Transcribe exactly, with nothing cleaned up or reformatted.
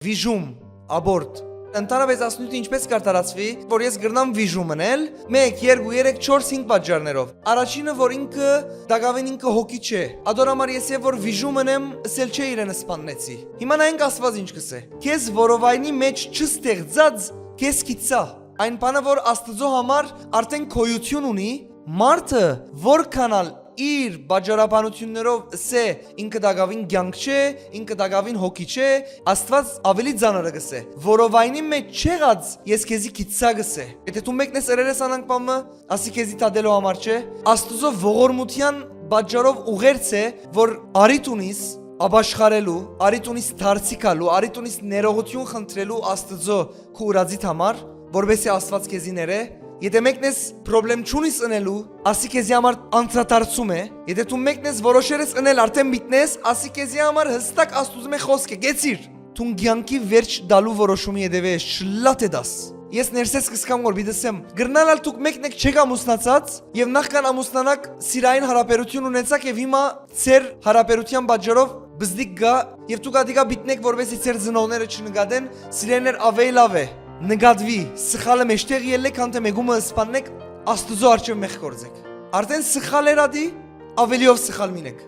վիժում, աբորտ։ Ընդհանրապէս, ասնոյթը ինչպէս կար տարածուի, որ ես կրնամ վիժում ընել, մէկ, երկու, երեք, չորս, հինգ պատճառներով։ Առաջինը, որ ինքը տակաւին ինքը հոգի չէ, ադոր համար ես եւ որ վիժում ընեմ, ըսել չէ իրեն սպաննեցի։ Հիմա նայենք Աստուած ինչ կ'ըսէ. «Քեզ որովայնի մէջ չստեղծած, քեզ գիցցայ»։ Այն բանը, որ Աստուծոյ համար արդէն գոյութիւն ունի, մարդը որքան ալ իր պատճառաբանութիւններով ըսէ, ինքը տակաւին կեանք չէ, ինքը տակաւին հոգի չէ, Աստուած աւելի ծանրը կ'ըսէ. «Որովայնի մէջ չեղած, ես քեզի գիցցայ», կ'ըսէ։ Եթէ դու մեկն ես ըրեր ես անանկ մամը, ասի քեզի դատելու համար չէ, Աստուծոյ ողորմութեան պատճառով ուղերձ է, որ արիտ ունիս ապաշխարելու, արիտ ունիս դարձի գալու, արիտ ունիս ներողութիւն խնդրելու Աստուծոյ քու ուրացիդ համար, որպեսզի Աստուած քեզի ներէ։ Եթէ մեկն ես պրոբլեմ չունիս ընելու, ասի քեզի համար անդրադարձում է։ Եթէ դու մեկն ես որոշեր ես ընել, արդէն միտնես, ասի քեզի համար հստակ Աստուծմէ խօսք է. «Գեցիր, դուն կեանքի վերջ տալու որոշումի ետեւէ ես, շլատ է դաս»։ Ես ներսես կսկամ որ պիտի ասեմ, կրնալ ալ դուք մեկն եք չեք ամուսնացած եւ նախքան ամուսնանաք սիրային յարաբերութիւն ունեցաք եւ հիմա ձեր յարաբերութեան պատճառով բզդիկ գայ եւ դուք ատիկա պիտնեք, որպեսզի ձեր ծնողները չնկատեն, սիրելիներ, աւելի լաւ է նկատուի սխալը մէջտեղ ելլէ, քան թէ մեկումը սպաննեք, Աստուծոյ առջեւ մեղք գործեք։ Արդէն սխալ էր ատի, աւելիով սխալ մինեք։